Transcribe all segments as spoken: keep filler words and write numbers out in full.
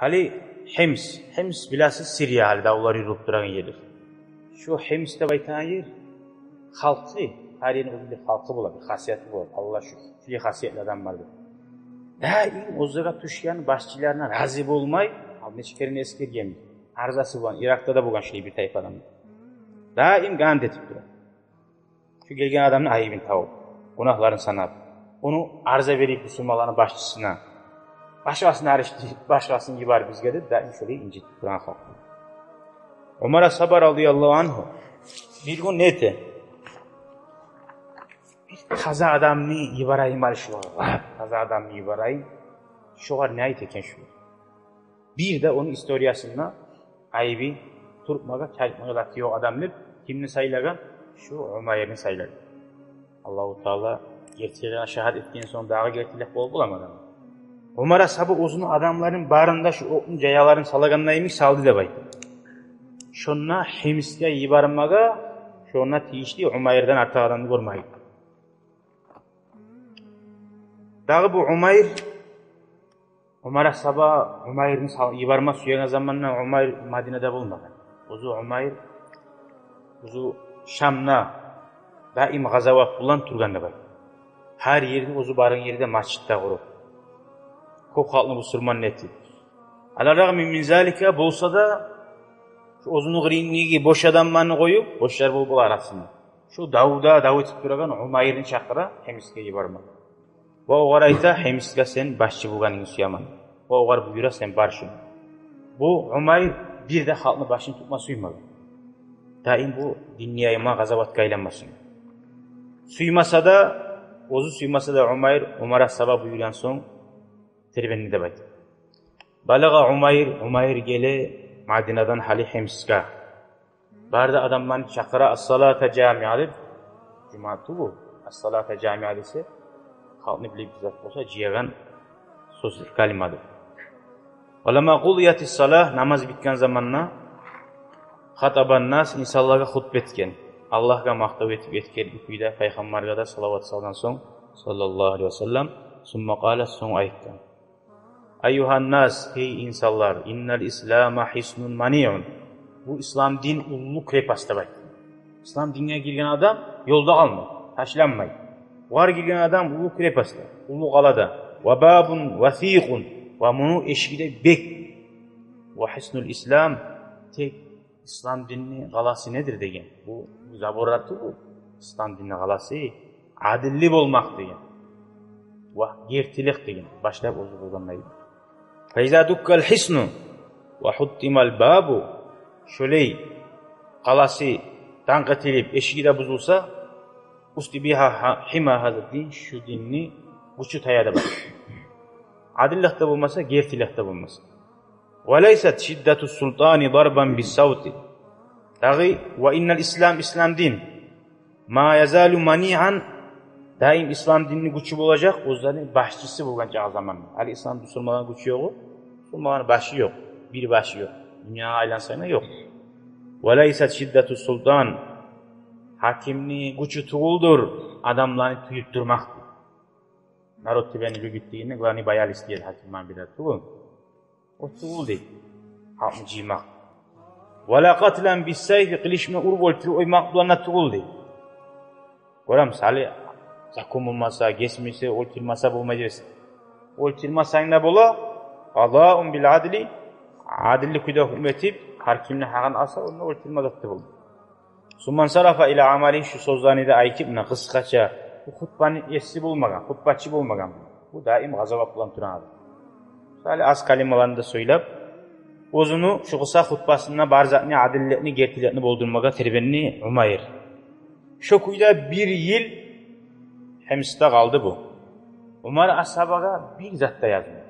Гьали Химс, Химс билесиз, Сирия, гьали давлар юрюлюп турагъан ерлер. Шо Химс деп айтагъан ер, халкъы, гьар ерни оьзюнде халкъы бола, бир хасияты бола. Аллагь шо, шулай хасиятлы адам бар деп. Даим оьзлеге тюшген башчыларына рази болмай, ал нече керен эсгергенбиз, арзасы болгъан, Иракъда да болгъан шулай бир тайпа адам. Даим гьант этип тура. Шо гелген адамны айыбын табып, гюнагьларын санап, ону арза берип бусурманланы башчысына, башгъасын ариш-, башгъасын йибер бизге деп, даим шолай инжитип турагъан халкъ. Умар асгьаба радияллагьу ангьу бир гюн не эте? Бир таза адамны йиберейим гьали шогъар. Таза адамны йиберейим. Шогъар не айта экен шо? Бир де ону историясында айыбы тюртмеге, чачмагъа заты ёкъ адам деп кимни сайлагъан? Шо Умайрны сайлагъан. Аллагьу Таала гертилигине шагьат этген сонг, дагъы гертилик болуп боламы адам? Умар асгьаба оьзюню адамларыны барын да шо окъну жаяларын салагъанда йимик салды деп айта. Шонда Химсге йибермеге, шонда тийишли Умайрдан артыкъ адамны гёрмей. Дагъы бу Умайр, Умар асгьаба Умайрны сал-, йиберме сюеген заманда Умайр Мадинада болмагъан. Оьзю Умайр, оьзю Шамда даим къазават булан тургъан деп айта. Гьар ерде, оьзю баргъан ерде межит де къуруп, кёп халкъны бусурман этип. Ала рагъми мин залика, болса да, шо оьзюню къырыйындагъы бош адамланы къоюп, бошлар болуп бола арасында, шо давда дав этип турагъан Умайрны чакъыра Химсге йиберме. Ва огъар айта: «Химсге сен башчы болгъанынгны сюемен». Ва огъар буюра: «Сен бар шунда». Бу Умайр бир де халкъны башын тутма сюймеген. Даим бу динни яйма, къазаватгъа айланма сюймеген. Сюймесе де, оьзю сюймесе де Умайр, Умар асгьаба буюргъан сонг тербенди деп айта. Балагъа Умайр, Умайр геле Мадинадан гьали Химсге. Бары да адамланы чакъыра: «Ас-салата жамиа», — деп. Жума тюгюл, «Ас-салата жамиа» десе, халкъны билип зат болса, жыягъан сёз, калима деп. «Ва ламма къудиятис-салат», намаз битген заманда, «хатабан-нас», инсанлагъа хутба этген. Аллагьгъа макътав этип этген кюйде, Пайхаммаргъа да салават салгъан сонг, саллаллагьу алайгьи ва саллам, «сумма къала», сонг айтгъан: «Айюгьан-нас, гьей инсанлар, иннал ислама хиснун маниун». Бу ислам дин уллу крепость деп айтды. Ислам динге гирген адам ёлда къалмай, ташланмай. Огъар гирген адам уллу крепостьда, уллу къалада. «Ва бабун васикъун», ва муну эшиги де бек. «Ва хиснул ислам», тек ислам динни къаласы недир деген. Бу, бу забораты бу. Ислам динни къаласы адилли болмакъ деген. Ва гертилик деген. Башлап оьзю болгъандай. «Фа иза дуккал хисну ва хутимал бабу», шолай къаласы танкъ этилип, эшиги де бузулса, «устубиха хима гьаза-ддин», шу динни гючю тая деп айта. Адиллик де болмаса, гертилик де болмаса. «Ва лайсат шиддату султани дарбан бис-савти». Дагъы: «Ва иннал ислам, ислам дин, ма язалу маниан», даим ислам динни гючю болажакъ оьзлени башчысы болгъан чакъы заманда. Гьали ислам бусурманланы гючю ёкъ, бусурманланы башы ёкъ, бир башы ёкъ. Дюньягъа айлансанг да ёкъ. «Ва лайсат шиддату султан», гьакимни гючю тюгюлдюр адамланы тюйдюрмек. Народ тебя не любит дегенде, главный боялись дей гьаким, ман биле тюгюл. О тюгюл дей халкъны жыймакъ. «Ва ла къатлан бис-сайфи», къылыч булан уруп оьлтюрюп къоймакъ булан да тюгюл дей. Гёремисиз, гьали закон болмаса, гесмесе, оьлтюрмесе болмай дебесен. Оьлтюрмесенг де бола. «Къадаун бил-адли», адилли кюйде гьукму этип, гьар кимни гьакъын алса, онда оьлтюрме зат да болмай. «Сумма ансарафа ила амалигьи», шу сёзлени де айтып, муна къысгъача, бу хутбаны еси болмагъан, хутбачы болмагъан бу. Бу даим къазават булан турагъан адам. Шолай аз калималаны да сёйлеп, оьзюню шу къысгъа хутбасында бар затны, адилликни, гертиликни болдурмагъа тербенди Умайр. Шо кюйде бир йыл Химсде къалды бу. Умар асгьабагъа бир зат да язмай.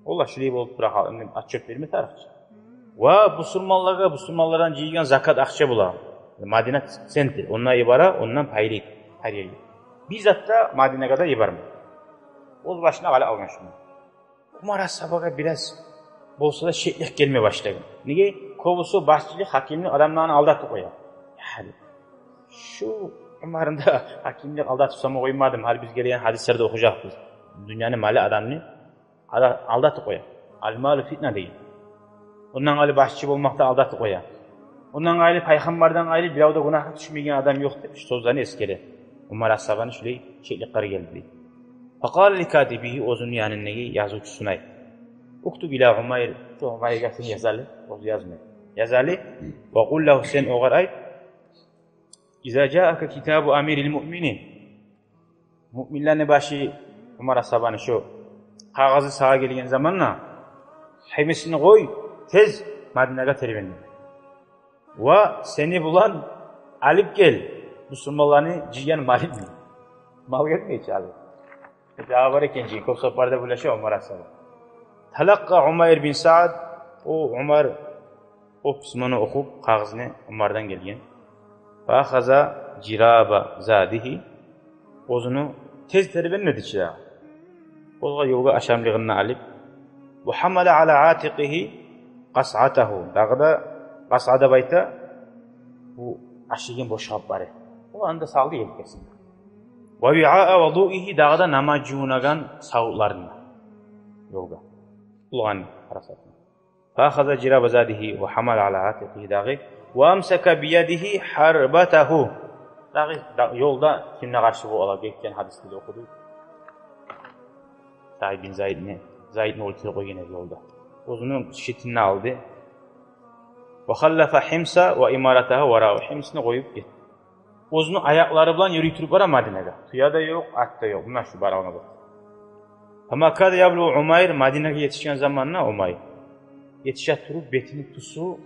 Олар шулай болуп тура, халкъ, энни отчёт берме тарыкъ чы. Ва бусурманлагъа, бусурманлардан жыйгъан закат акъча бола, Мадина центр, ондан йибере, ондан пайлай гьар ерге. Бир зат да Мадинагъа да йибермей. Оьз башына къала алгъан шуну. Умар асгьабагъа бираз болса да шеклик гелме башлагъан. Неге? Кёбюсю башчылыкъ, гьакимлик адамланы алдатып къоя. Гьали шу Умарны да гьакимлик алдатып сама къоймадымы? Гьали биз гелеген гьадислерде охужакъбыз. Дюньяны малы адамны алда-, алдатып къоя. Ал-малу фитна деген. Ондан къайры башчы болмакъ да алдатып къоя. Ондан къайры, пайхаммардан къайры бирев де гюнагьгъа тюшмеген адам ёкъ деп, шу сёзлени эсгере. Умар асгьабаны шулай шеклик къыры гелди дей. Факъала ли катибигьи, оьзюню янындагъы язывчусуна айтды: «Уктуб ила Умайр, шу Умайргъа сен яз гьали, оьзю язмай. Яз гьали, ва къул лагьу, сен огъар айт: иза жаака китабу амирил муъминин». Муъминлени башы Умар асгьабаны шу къагъызы сагъа гелген заманда, Химсни къой, тез Мадинагъа тербен. Ва сени булан алып гел бусурманланы жыйгъан малын. Мал гетмей чи алып. Жагъы бар экен жыйын, кёп сапарда булаша Умар асгьаба. Талакъкъа Умайр бин Саад, о Умар о письмону охуп, къагъызны Умардан гелген. Фа ахаза жираба задигьи, оьзюню тез тербенмеди чи дагъы. Оьзюне ёлгъа ашамлыгъын да алып, ва гьамала ала атикъигьи къасъатагьу, дагъы да къасъа деп айта, бу ашайгъан бошгъап бар эди. О анда салды елкесине. Ва виаа вудуигьи, дагъы да намаз жувунагъан савутларын да ёлгъа. Улгъан парасатны. Фа ахаза жираба задигьи ва гьамала ала атикъигьи дагъы. Ва амсака биядигьи гьарбатагьу. Дагъы да, ёлда кимге къаршы бола гетген гьадисни де охуду. Саид бин Зайдны, Зайдны оьлтюрюп къойгъан эди ёлда. Оьзюню щитин де алды. Ва халлафа Химса ва имаратагьу вараагьу. Химсни къоюп гетди. Оьзюню аякълары булан юрюй туруп бара Мадинагъа. Тюе де ёкъ, ат да ёкъ. Муна шу барагъан бу. Фама када яблугъу Умайр, Мадинагъа етишген заманда Умайр етише туруп, бетини тюсю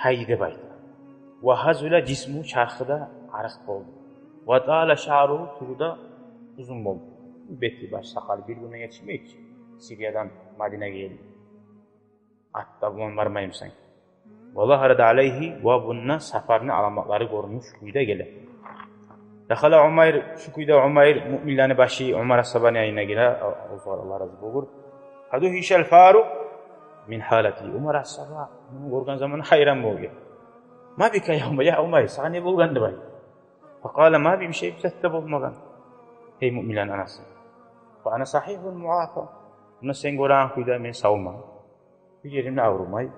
тайды деп айта. Ва гьазула жисмугьу, чархы да арыкъ болду. Ва тала шаъругьу, тюгю де узун болду. Бети, баш, сакъалы бир гюнден етишмей чи. Сириядан Мадинагъа гелди. Ат да булан бармаймысан. Ва загьарат алайгьи, ва бунда сапарны аламатлары гёрюнюш кюйде геле. Дахала Умайр, шу кюйде Умайр, муъминлени башы, Умар асгьабаны янына геле, Аллагь рази болгъур. Фадагьишал Фарукъ мин гьалатигьи. Умар асгьаба муну гёрген заман гьайран болгъан. Ма бика я Умайр, я Умайр, сагъа не болгъан деп айта. Факъала: ма би шай, бир зат да болмагъан, гьей муъминлени анасы. Фа ана сагьигьун муафа. Муна сен гёреген кюйде мен савман. Бир ерим де аврумай.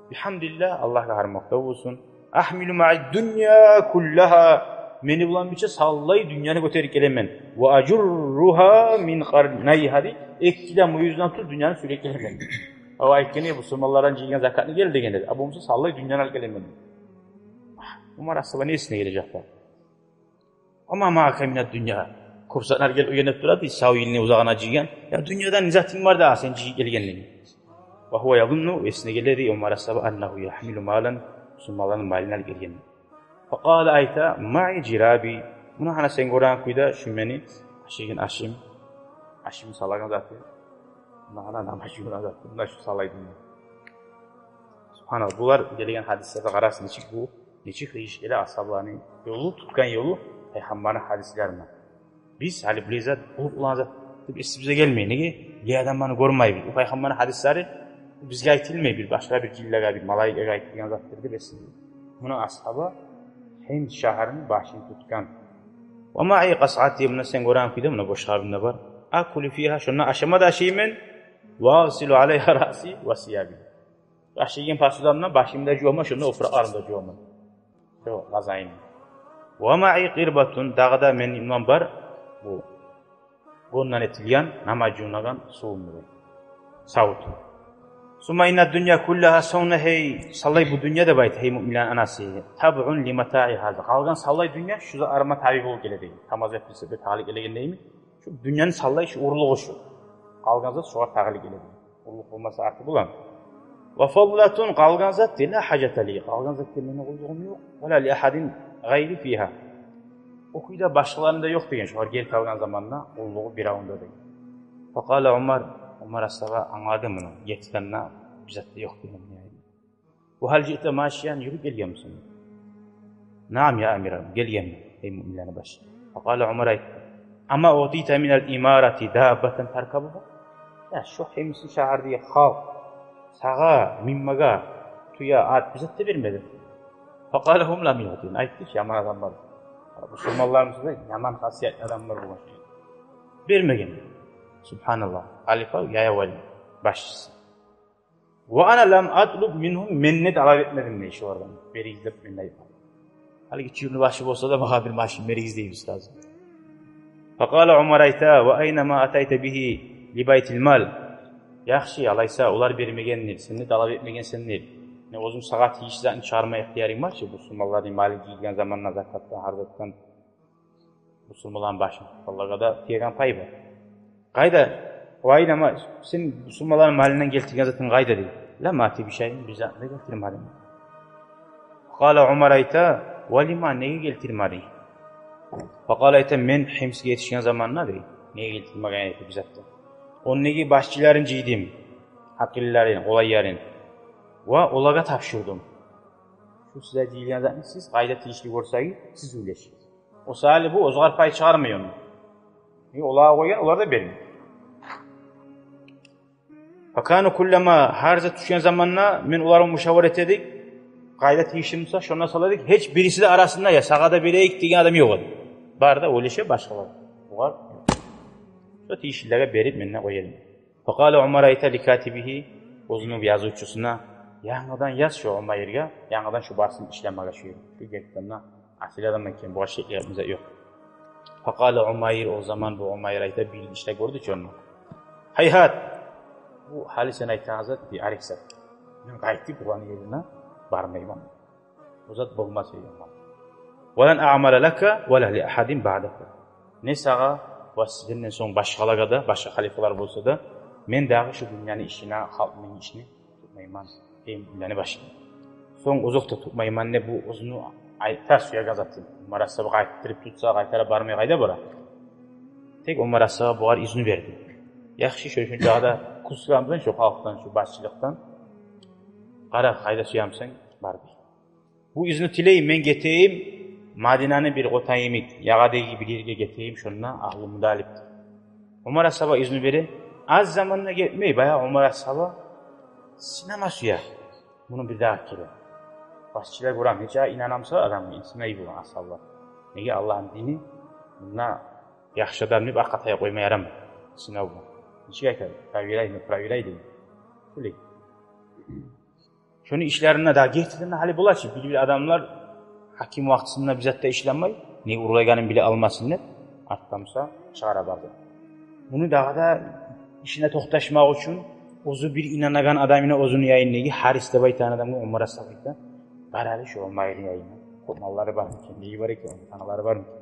Бигьамдиллагь, Аллагьгъа гьар макътав болсун. Агьмилу маъи ддунья куллагьа. Мени булан бирче савлай дюньяны гётерип гелемен. Ва ажурругьа мин къарнайгьа, дей, эки де мюйюзюнден тутуп дюньяны сюйреп гелемен. О айтгъан эди, бусурманлардан жыйгъан закатны гел деген эди. А болмаса савлай дюньяны алып гелемен. Умар асгьаба не эсине гележек бар? Ва ма маака минад дунья. Кёп затлар гелип уянып турады, сав йылны узагъына жыйгъан. Я дюньядан не затынг бар дагъы сен жыйып гелгенлигинг? Ва гьува язунну, эсине геле эди Умар асгьаба, аннагьу ягьмилу малан, бусурманланы малын алып гелген. Факъала, айта: маъи жираби. Муна гьана сен гёреген кюйде шу мени ашайгъан ашым, ашым салагъан заты. Муна гьана намаз жувунагъан заты. Муна шу савлай дюнья. Субгьаналлагь, булар гелген гьадислерде къарасанг, нечик бу, нечик къыйышып геле асгьабаланы ёлу, тутгъан ёлу пайхаммарны гьадислерине. Биз гьали бу зат, бу уллу зат деп эсибизге гелмей. Неге? Бу адамланы гёрмейбиз. Бу пайхаммарны гьадислери бизге айтылмай, бир башгъа бир жинлеге, бир малайикге айтылгъан затдыр деп эсибизге. Муна асгьаба Химс шагьарны башын тутгъан. Ва маъи къасъати, муна сен гёреген кюйде муна бошгъабым да бар. Акулу фигьа, шонда ашама да ашайман. Ва агъсилу алайгьа раъси ва сияби. Ашайгъан посудамда башымны да жуваман, шонда опуракъларымны да жуваман. Шо къазайым. Ва маъи къирбатун, дагъы да мени булан бар бу гёнден этилген намаз жувунагъан сувум, дей, савутум. Сумма иннад дунья куллагьа, сонг да, гьей, савлай бу дюнья деп айта, гьей муъминлени анасы, табъун ли матаъи гьаза. Къалгъан савлай дюнья шу затларыма табиъ болуп геле, дей. Намаз этмесе де тагъылып гелеген дейми? Шу дюньяны савлай шу урлугъу шу. Къалгъан зат шогъар тагъылып геле, дей. Къуллукъ болмаса арты булан. Ва фадлатун, къалгъан зат, дей, ла гьажата ли. Къалгъан затгъа мени къуллугъум ёкъ. Ва ла ли агьадин гъайри фигьа. О кюйде башгъаланы да ёкъ деген, шогъар гери къалгъан заманда къуллугъу биревню де деген. Факъала Умар, Умар асгьаба англады муну, гертиден де бир зат да ёкъ деген. Ва гьал жиъта машиян, юрюп гелгенмисен? Наам, я амир, гелгенмен, гьей муъминлени башы. Факъала, Умар айтды: ама утита минал имарати даббатан таркабугьа? Я, шо Химс шагьардагъы халкъ сагъа минмеге тюе, ат, бир зат да бермеди? Факъала: гьум лам юътун. Айтды чы, яман адамлар. Бусурманларыбызда яман хасиятлы адамлар болгъан. Бермеген. Субгьаналлагь. Халифа, яйывланы башчысы. وأنا لم أطلب منهم, мен де талап этмедим дей шолардан, беригиз деп мен де айтмадым. Гьали гиччи юртну башы болса да, магъа бир машин беригиз дейбиз гьазир. فقال عمر, айта: وأينما أتيت به لبيت المال. Яхшы, алайса, олар бермеген деп, сен де талап этмегенсен деп, мен оьзюм сагъа тийишли затны чыгъарма ихтиярынг бар чы, бусурманланы малы жыйылгъан заманда закатдан, гьар затдан бусурманланы башын тутгъанлагъа да тиеген пай бар. Къайда? وأينما, сен бусурманланы малындан гелтирген затынг къайда дей. لم آت بشيء, бир затны да гелтирмедим. قال عمر, айта: ولم, неге гелтирмединг? فقال, айта: мен Химсге етишген заманда дей, неге гелтирмеген эди бир зат да, ондагъы башчыларын жыйдым, акъыллыларын, къолайларын, ва олагъа тапшурдум: шу сизге жыйылгъан затны сиз къайда тийишли гёрсегиз, сиз уьлешигиз. О саялы бу оьзюгер пай чыгъармай ону. Э, олагъа къойгъан, олар да бермей. فكانوا كلما, гьар зат тюшген заманда мен олар мушавара эте эдик, къайда тийишли буса, шонда сала эдик. Гьеч бириси де арасында, я, сагъа да берейик деген адам ёкъ эди. Бары да уьлеше башгъалар. Олар шо тийишлилеге берип, мен де къоя эдим. فقال عمر, айта, لكاتبه, оьзюню язывчусуна: янгыдан яз шо Умайргъа, янгыдан шо барсын ишлемеге шо ерге, шо гертиден де асил адам экен, бугъар шеклик этме зат ёкъ. فقال عمير, о заман бу Умайр, айта, бир иш де гёрдю чы онда. Гьайгьат, бу гьали сен айтагъан зат бир арек зат. Мен къайтып оланы ерине бармайман. Бу зат болмас, эй Умайр. ولن أعمل لك ولا لأحد بعدك. Не сагъа ва сенден сонг башгъалагъа да, башгъа халифалар болса да, мен дагъы шу дюньяны ишине, халкъны ишине тутмайман, эй дюньяны башы. Сонг озокъда тутмайман деп бу оьзюню айта сюеген затын. Умар асгьаба къайтдырып тутса, къайтарып бармай къайда бара? Тек Умар асгьаба бугъар изну берди. Яхшы, шо, шо чакъда кюсгенсен шо халкъдан, шо башчылыкъдан, къара, къайда сюемсен, бар, дей. Бу изну тилей, мен гетейим, Мадинаны бир къотан йимик, ягъадагъы бир ерге гетейим, шонда Агьлу Муталип. Умар асгьаба изну бере, аз заманда гетмей, баягъы Умар асгьаба сынама сюе. Муну бир дагъы керен. Башчылар гёрем, гьеч инанамса адамгъа, сынай болгъан асгьабалар. Неге, Аллагьны дини, мунда яхшы адам деп аркъа таяп къойма ярамай. Сынав бу. Нечик айтар? Проверяй, не проверяй дей. Билей. Шону ишлеринде дагъы гертиден де гьали бола чы, бир-бир адамлар гьаким вакътисинде бир зат да ишлемей, не урлайгъанын биле алмасын деп, артдан буса чыгъара барды. Муну дагъы да ишине токъташмакъ учун, оьзю бир инанагъан адамына, оьзюню янындагъы Гьарис деп айтагъан адамгъа Умар асгьаба айта: бар гьали шо Умайрны янына. Кёп маллары бармы экен, неги бар экен, таналары бармы экен?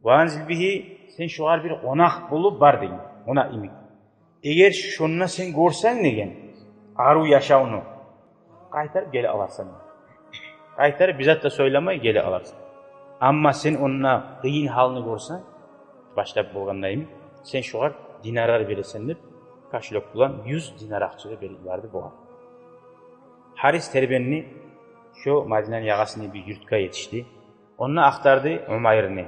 وأنزل به, сен шогъар бир къонакъ болуп бар деген, къонакъ йимик. Эгер шонда сен гёрсенг деген арив яшавну, къайтарып геле аларсан. Къайтарып бир зат да сёйлемей геле аларсан. Амма сен онда къыйын гьалны гёрсенг, башлап болгъанда йимик, сен шогъар динарлар бересен деп, кошелёк булан юз динар акъча да берип барды бугъар. Гьарис тербенди, шо Мадинаны ягъасында бир юртгъа етишди. Онда ахтарды Умайрны.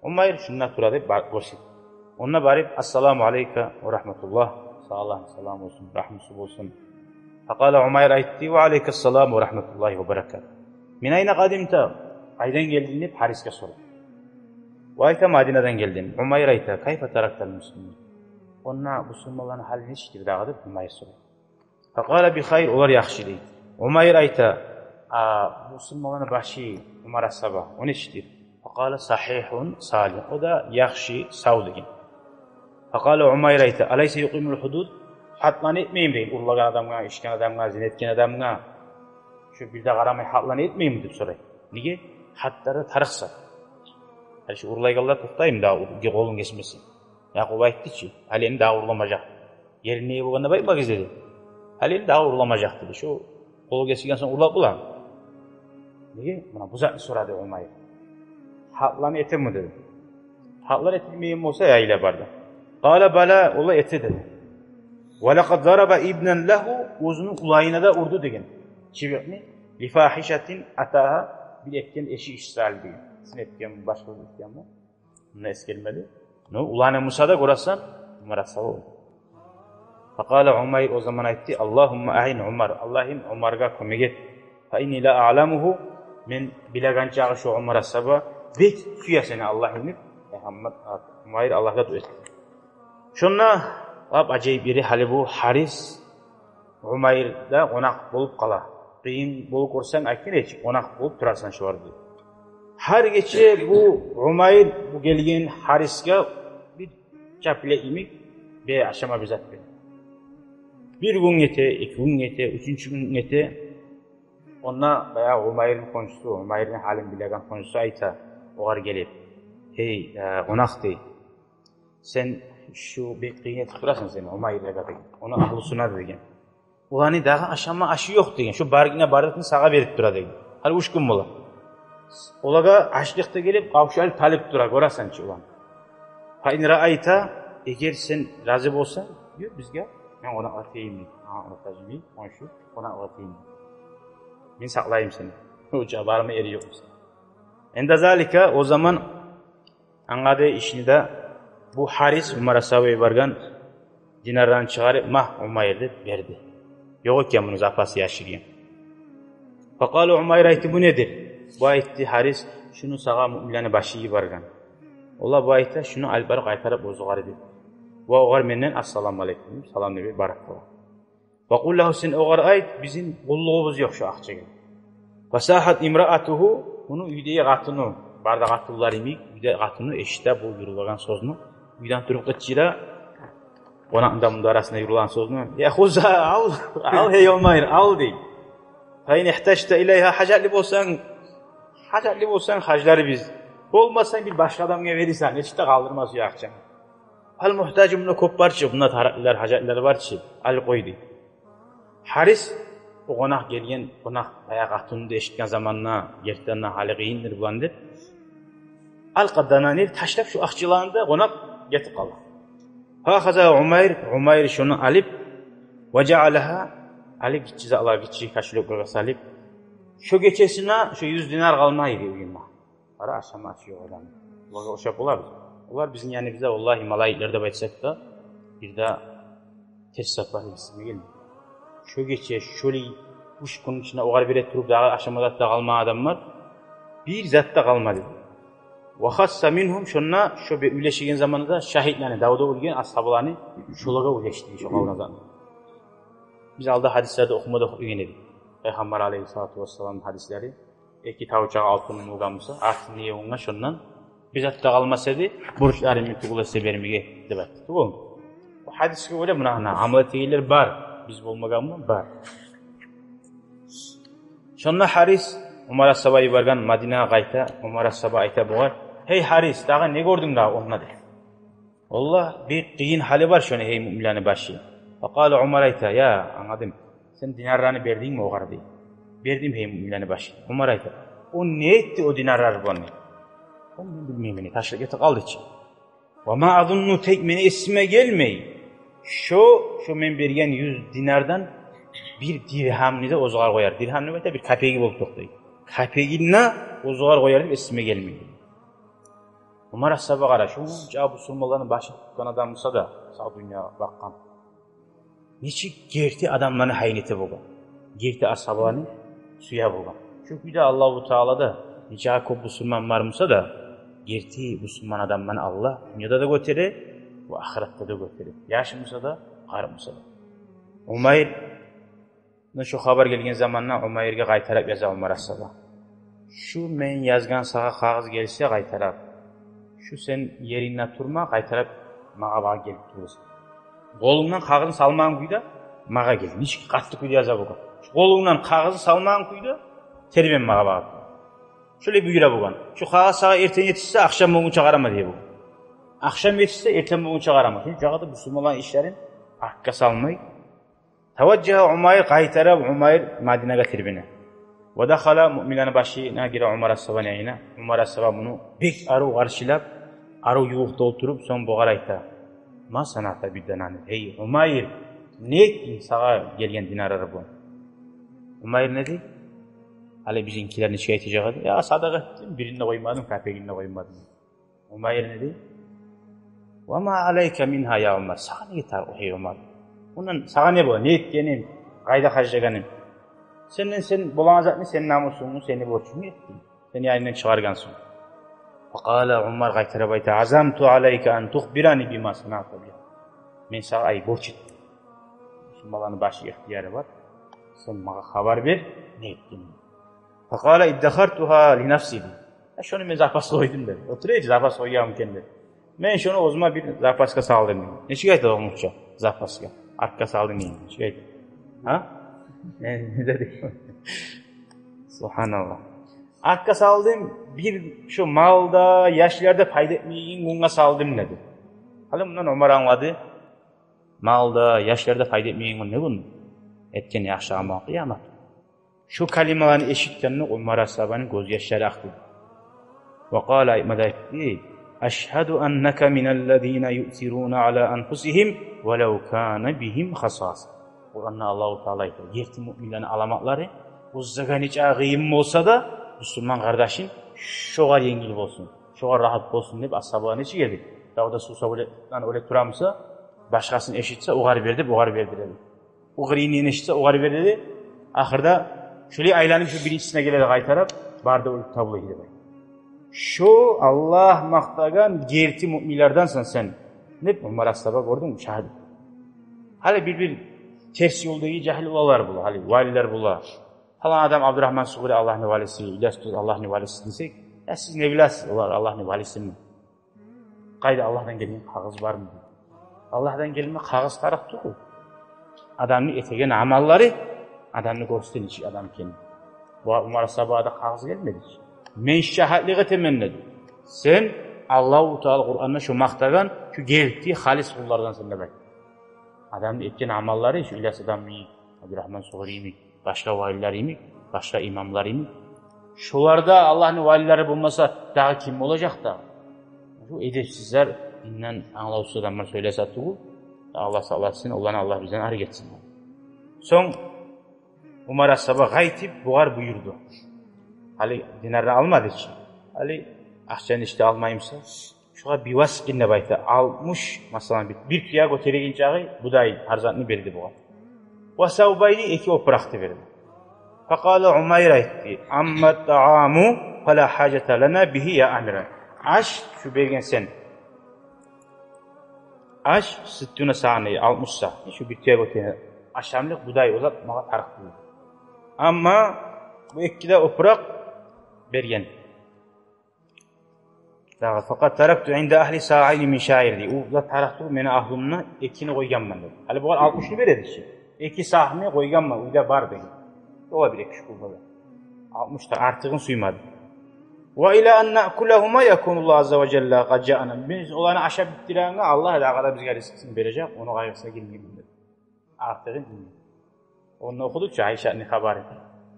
Умайр шунда тура деп бар-, гёрсетди. Онда барып: «Ассаламу алейка ва рахматуллагь». Сагъа Аллагьны саламы болсун, рагьмусу болсун. Факъала, Умайр айтды: «Ва алейкассалам ва рахматуллагьи ва баракатугь. Мин айна къадимта?» Къайдан гелдинг деп Гьарисге сорады. О айта: «Мадинадан гелдим». Умайр айта: «Кайфа тарактал муслимин?» Онда бусурманланы гьалы нечикдир дагъы деп Умайр сорайды. Факъала: «Би хайр», олар яхшы дей. Умайр айта: «А, бусурманланы башы Умар асгьаба, о нечикдир?» Факъала: «Сагьигьун салигь», о да яхшы, сав деген. Факъала, Умайр айта: «Алайса юкъимул гьудуд?» Гьадланы этмейми дей урлагъан адамгъа, ичген адамгъа, зина этген адамгъа, шо бир де къарамай, гьадланы этмейми деп сорай. Неге? Гьадлары тарыкъ зат. Гьали шо урлайгъанлар токътаймы дагъы, къолун гесмесин? Якъуб айтды чы, гьали энни дагъы урламажакъ. Ерине болгъанда айтмагъыз деди. Гьали энни дагъы урламажакъ деди. Шо къолу гесилген сонг урлап боламы? Неге? Муна бу затны сорады Умайр. Гьадланы этеми деди. Гьадлар этилмейген болса, яйла барды. Къала: «Бала, олай эте», деди. «Ва лакъад зараба ибнан лагьу», оьзюню уланына да урду деген. Чыбыкъны, «ли фагьишатин атагьа», бир этген эши иш саялы деген. Зина этген, башгъа этген бу. Муна эсгермеди. Но уланы буса да, гёресен, Умар асгьаба. Факъала Умайр, о заман айтды: «Аллагьумма аин Умар». Аллагьым, Умаргъа кёмек эт. «Фа инни ла аъламугьу». Мен билеген чагъы шо Умар асгьаба бек сюе сени Аллагьым деп, Мугьаммад, Умайр Аллагьгъа дуа этди. Шонда лап ажайып ери гьали бу Гьарис Умайр да къонакъ болуп къала. Къыйын болуп гёрсенг, айтгъын эди чи, къонакъ болуп турасан шолар деп. Гьар гече бу Умайр бу гелген Гьарисге бир чапли йимик бир ашама бир зат бере. Бир гюн гете, эки гюн гете, уьчюнчю гюн гете. Онда баягъы Умайрны хоншусу, Умайрны гьалын билеген хоншусу айта, огъар гелип: «Гьей, э, къонакъ, — дей, — сен шу бек къыйын этип турасан сен Умайргъа», — деген. Ону агьлусуна деген. «Оланы дагъы ашама ашы ёкъ, — деген. — Шу баргине бардыкъны сагъа берип тура, — деген. — Гьали уьч гюн бола. Олагъа ачлыкъ да гелип, къавшалып талип тура, гёресен чи оланы. Фа ин раайта, эгер сен рази болсанг, йы, бизге, мен къонакъ этейим, — дей. — Магъа мугьтажым, хоншу, къонакъ этейим. Мен сакълайым сени. О чакъы барма ери ёкъ буса». Инда залика, о заман англады ишни де бу Гьарис, Умар асгьаба йиберген динарланы чыгъарып, «Магь, Умайр», — деп берди. Ёкъ экен муну запасы, яшыргъан. Факъала Умайр, айтды: «Бу недир?» Бу айтды, Гьарис: «Шуну сагъа муъминлени башы йиберген. Олар, — бу айта, — шуну алып барып къайтарып оьзюгер бер. Ва огъар менден ассаламу алейкум деп салам да бер, баракалла. Ва къул лагьу, сен огъар айт, бизин къуллугъубуз ёкъ шу акъчагъа». Фасагьат имраатугьу, муну уьйдеги къатыны, бары да къатынлар йимик, уьйдеги къатыны эшите бу юрюлеген сёзню, уьйден туруп къычыра, къонакъны да мунда арасында юрюлеген сёзню: «Я хуза, ал, ал, гьей Умайр, ал», — дей. «Фа ин ихтажта илайгьа, гьажатлы болсанг, гьажатлы болсанг, харжларбыз. Болмасанг, бир башгъа адамгъа берирсен, эшикде къалдырмас шу акъчаны. Ал мугьтажу, мунда кёп бар чы, мунда тарыкълылар, гьажатлылар бар чы, ал къой», — дей. Гьарис, о къонакъ гелген, къонакъ баягъы къатынны да эшитген заманда, гертиден де гьали къыйындыр буланы деп, алкъа дананир, ташлап шу акъчаланы да, къонакъ гетип къала. Фа ахаза Умайр, Умайр шону алып, ва жаалагьа, алып гиччи затлагъа, гиччи кошелёкларгъа салып, шо гечесине шо юз динар къалмай эди уьюнде. Къара, ашама ашы ёкъ адам. Олагъа ошап болабыз. Олар бизин яныбызда, валлагьи, малайиклер деп айтсакъ да, бир де терс зат бар эсиме гелмей. Шо гече, шолай уьч гюн ичинде огъар бере туруп, дагъы ашама зат да къалмагъан адамлар, бир зат да къалмады. Ва хасса мингьум, шонда шо бе-, уьлешеген заманда да шагьитлени, давда оьлген асгьабаланы, шолагъа уьлешди шо къалгъан затны. Биз алда гьадислерде охумадыкъ, охуйгъан эдик. Пайхаммар алейгьиссалату вассаламны гьадислери. Эки тавчакъ алтын болгъан буса, артын ие болгъан, шондан бир зат да къалмас эди, борчларымны тюгюл эсе бермеге деп айтды. Тюгюлмю? Бу гьадисге гёре муна, муна амал этегенлер бар. Биз болмагъанмы? Бар. Шонда Гьарис, Умар асгьаба йиберген, Мадинагъа къайта, Умар асгьаба айта бугъар: «Гьей Гьарис, дагъы не гёрдюнг дагъы онда?» — дей. Валлагь, бир къыйын гьалы бар шону, гьей муъминлени башы. Факъала Умар, айта: «Я, англадым. Сен динарланы бердингми огъар?» — дей. «Бердим, гьей муъминлени башы». Умар айта: «О не этди о динарлар булан?» — дей. «О, мен билмеймен, ташлап гетип къалды чы. Ва ма азунну, тек мени эсиме гелмей, шо, шо мен берген юз динардан бир диргьамны да оьзюгер къояр. Диргьам деп айта, бир капеги болуп токътай. Капегин де оьзюгер къояр деп эсиме гелмей». Умар асгьаба, къара, шунча бусурманланы башын тутгъан адам буса да, сав дюньягъа бакъгъан, нечик герти адамланы гьайын эте болгъан, герти асгьабаланы сюе болгъан. Шо кюйде Аллагьу Таала да, нечакъы кёп бусурман бар буса да, герти бусурман адамланы Аллагь дюньяда да гётере, ва ахыратда да гётере. Яш буса да, къарт буса да. Умайр Муна шо хабар гелген заманда Умайргъа къайтарып яза Умар асгьаба: «Шу мен язгъан сагъа кагъыз гелсе къайтарып, шу сен ерингде турма, къайтарып магъа багъып гелип турасан. Къолунгдан кагъызны салмагъан кюйде магъа гел». Нечик къатты кюйде яза болгъан. «Шу къолунгдан кагъызны салмагъан кюйде тербен магъа багъып». Шолай буюра болгъан. «Шу кагъыз сагъа эртен етишсе, ахшам болгъунча къарама», — дей болгъан. «Ахшам етишсе, эртен болгъунча къарама». Шунчагъа да бусурманланы ишлерин артгъа салмай, Таважжагьа Умайр, къайтарып Умайр Мадинагъа тербене. Ва дахала, муъминлени башына гире Умар асгьабаны янына. Умар асгьаба муну бек арив къаршылап, арив ювукъда олтуруп, сонг бугъар айта: «Ма санаъта бидданани, гьей Умайр, не этдинг сагъа гелген динарлар булан?» Умайр не дей? Гьали бизинкилер нечик айтажакъ эди: «Я, садагъа этдим, бирин де къоймадым, капегин де къоймадым». Умайр не дей? «Ва ма алайка мингьа, я Умар? Сагъа неге тарыкъ, гьей Умар? Ондан сагъа не бола? Не этгеним? Къайда харжлагъаным? Сенден сен болагъан затны, сен намусунгну, сени борчунгну этдим. Сени янынгдан чыгъаргъан сонг». Факъала Умар, къайтарып айта: «Азамту алайка ан тухбирани бима санаъта би». Мен сагъа, ай, борч этдим. Баланы башы ихтияры бар. Сен магъа хабар бер, не этгенин. Факъала иддахартугьа ли нафси, деди. «Э, шону мен запасгъа къойдум», — деди. «Олтур эди, запасгъа къойгъанман экен», — деди. «Мен шону оьзюме бир запасгъа салдым», — деди. Нечик айта оьзюнче запасгъа? Артгъа салдым дейми? Нечик айта? Гьа? Э, не деди? Субгьаналлагь. «Артгъа салдым, бир шо малда, яшларда пайда этмейген гюнге салдым», — деди. Гьали мундан Умар англады. Малда, яшларда пайда этмейген гюн не гюн? Этген яхшы амал къыямат. Шо калималаны эшитгенде Умар асгьабаны гёзьяшлары акъды. Ва къала, айтма да айтды: «Ашгьаду аннака миналлазина юъсируна ала анфусигьим валав кана бигьим хасаса». Къуранда Аллагьу Таала айта, герти муъминлени аламатлары: оьзлеге нечакъы къыйын болса да, бусурман къардашын шогъар енгил болсун, шогъар рагьат болсун деп асгьабалар нечик эди? Давда сувсап оьле, оьле турамыса, башгъасын эшитсе, огъар бер деп, огъар бердире эди. Огъар инин эшитсе, огъар бердире эди. Ахырда шолай айланып, шо биринчисине геле эди къайтарып, бары да оьлюп табула эди деп айта. Шо Аллагь макътагъан герти муъминлерденсен сен деп Умар асгьаба, гёрдюнгмю, шагьат. Гьали бир-бир терс ёлдагъы жагьил уланлар бола, гьали валилер бола. Палан адам Абдурагьман Сугъури Аллагьны валиси, Ильяс Тюз Аллагьны валиси десек, «Э, сиз не билесиз, олар Аллагьны валисими?» Къайда, Аллагьдан гелген къагъыз бармы? Аллагьдан гелме къагъыз тарыкъ тюгюл. Адамны этеген амаллары адамны гёрсете нечик адам экенин. Бу Умар асгьабагъа да къагъыз гелмеди чи. «Мен шагьатлыкъ этемен, — деди, — сен Аллагьу Таала Къуранда шо макътагъан, шо герти, халис къуллардансен», — деп айтды. Адамны этген амаллары, шо Ильяс адамны, Абдурагьман Сугъурини, башгъа валилер йимик, башгъа имамлар йимик. Шолар да Аллагьны валилери болмаса, дагъы ким болажакъ дагъы? Бу эдепсизлер, динден англавсуз адамлар сёйлесе тюгюл. Аллагь сакъласын, оланы Аллагь бизден арек этсин. Сонг Умар асгьаба къайтып бугъар буюрду. Гьали динарны алмады чы. Гьали акъчаны ишде алмаймыса, шогъар бивасикъин деп айта, алтмыш, масала, бир, бир тюе гётереген чакъы будай, гьар затны берди бугъар. Ва савбайни, эки опуракъ да берди. Факъала Умайр, айтды: «Амма тагьаму фала гьажата лана бигьи я амиран». Аш, шу берген сен аш, ситтуна сагьни, алтмыш сагь, шу бир тюе гётереген ашамлыкъ будай, о зат магъа тарыкъ тюгюл. Амма бу эки де опуракъ берген. Дагъы, факъад таракту инда агьли сагьайни мин шаир, дей. О зат тарыкъ тюгюл, мени агьлюмде экини къойгъанман, дей. Гьали бугъар алтмышны береди чи. Эки сагьны къойгъанман, уьйде бар, дей. О бир эки шукул бола. Алтмыш да артыгъын сюймеди. Ва ила ан наъкулагьума якунуллагьу азза ва жалла къад жаана. Биз оланы ашап битдиргенге Аллагь дагъы да бизге ризкъысын бережек, ону къайгъысына гирмеймен, дей. Артыгъын иймей. Онда охудукъ чу Айшатны хабарын.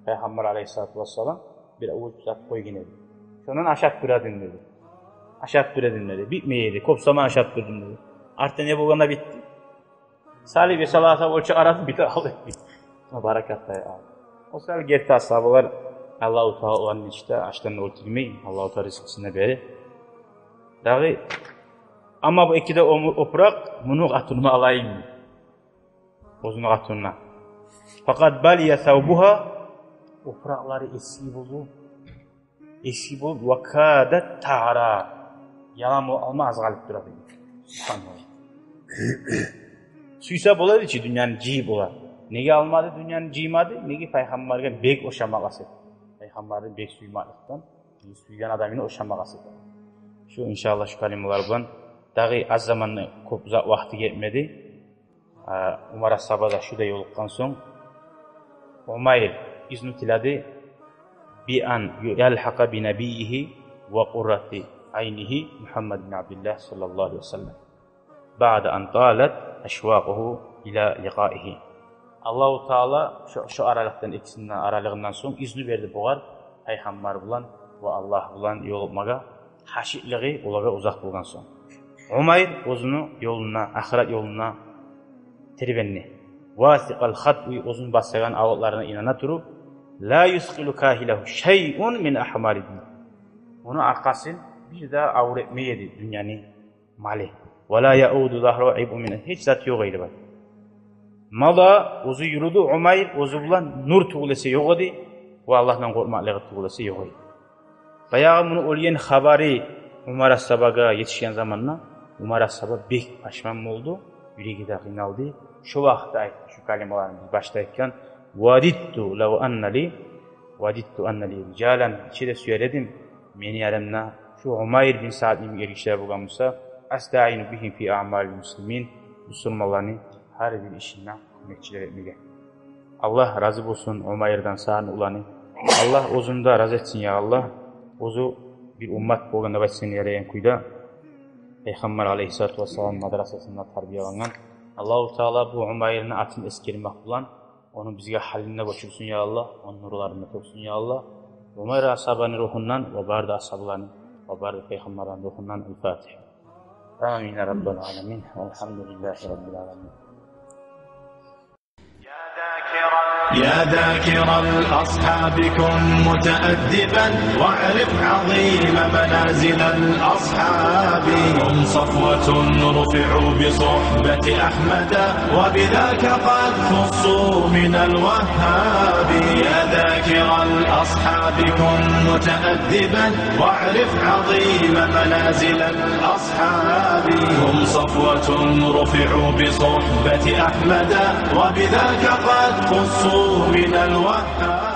Пайхаммар алайгьиссалату вассалам бир авуз зат къойгъан эди. Шондан ашап тура эдим, деди. Ашап тура эдим, деди. Битмей эди. Кёп заман ашап турдум, деди. Артда не болгъан да битди. Салып эсе аласа болча арасы битип къалды. Баракат да алды. О саялы герти асгьабалар Аллагьу Таала оланы нечик де ашдан оьлтюрмей, Аллагьу Таала ризкъысын да бере. Дагъы, амма бу эки де ому-, опуракъ муну къатынына алайым. Оьзюню къатынына. Факъад балия савбугьа, опуракълары эски болду. Эски болуп, ва кадат тагьара. Ялам алма аз къалып тура эди. Субгьаналлагь. Сюйсе бола эди чи дюньяны жыйып олар. Неге алмады, дюньяны жыймады? Неге? Пайхаммаргъа бек ошамакъ къаст эте. Пайхаммарны бек сюймекликден, сюйген адамына ошамакъ къаст эте. Шу, иншааллагь, шу калималар булан, дагъы аз заманны, кёп узакъ вакъти гетмеди. А, Умар асгьаба да шу да ёлукъгъан сонг, Умайр изну тиледи: «Би ан ялхакъа би набиййигьи ва къуррати айнигьи Мугьаммад бин Абдиллагь саллаллагьу алайгьи ва саллам, баъда ан талат ашвакъугьу ила ликъаигьи». Аллагьу Таала шо, шо аралыкъдан, экисини аралыгъындан сонг изну берди бугъар Пайхаммар булан ва Аллагь булан ёлукъмагъа, гьашыкълыгъы олагъа узакъ болгъан сонг. Умайр оьзюню ёлуна, ахырат ёлуна тербенди. Васикъал хатви, оьзюню басагъан авлетлерине инана туруп, ла юскъилу кагьилагьу шайъун мин агьмалид-дунья. Ону аркъасын бир де авур этмей эди дюньяны малы. Ва ла яъуду загьрагьу айбун мин, гьеч зат ёкъ эди бай. Мада оьзю юрюдю, Умайр, оьзю булан нюр тюгюл эсе ёкъ эди, ва Аллагьдан къоркъмакълыгъы тюгюл эсе ёкъ эди. Баягъы муну оьлген хабары Умар асгьабагъа етишген заманда Умар асгьаба бек пашман болду, юреги де къыйналды. Шо вакътиде айтды: калималарын биз башда айтгъан: «Вадидту лав анна ли, вадидту анна ли рижалан». Нече де сюер эдим, мени янымда шу Умайр бин Саад йимик эргишилер болгъан буса, «астаину бигьим фи аъмалил муслимин», бусурманланы гьар бир ишинде кёмекчилер этмеге. Аллагь рази болсун Умайрдан, Саадны уланы. Аллагь оьзюн де рази этсин, я Аллагь. Оьзю бир уммат болгъан деп айтсанг ярайгъан кюйде, Пайхаммар алайгьиссалату вассалам мадрасасында тарбиялангъан. Аллагьу Таала бу Умайрны атын эсгермек булан ону бизге гьалына гёчюрсюн, я Аллагь. Ону нурларын да тёксюн, я Аллагь. Умайр асгьабаны ругьундан ва бары да асгьабаланы ва бары да пайхаммарланы ругьундан. Аль-Фатигьа. Амин, я Раббал аламин. Валхамдулиллагьи Раббил аламин. يا ذاكر الأصحاب كن متأدبا، واعرف عظيم منازل الأصحاب. هم صفوة رفعوا بصحبة أحمد، وبذاك قد خصوا من الوهاب. يا ذاكر الأصحاب كن متأدبا، واعرف عظيم منازل الأصحاب. هم صفوة رفعوا بصحبة أحمد، وبذاك قد خصوا من الوهاب.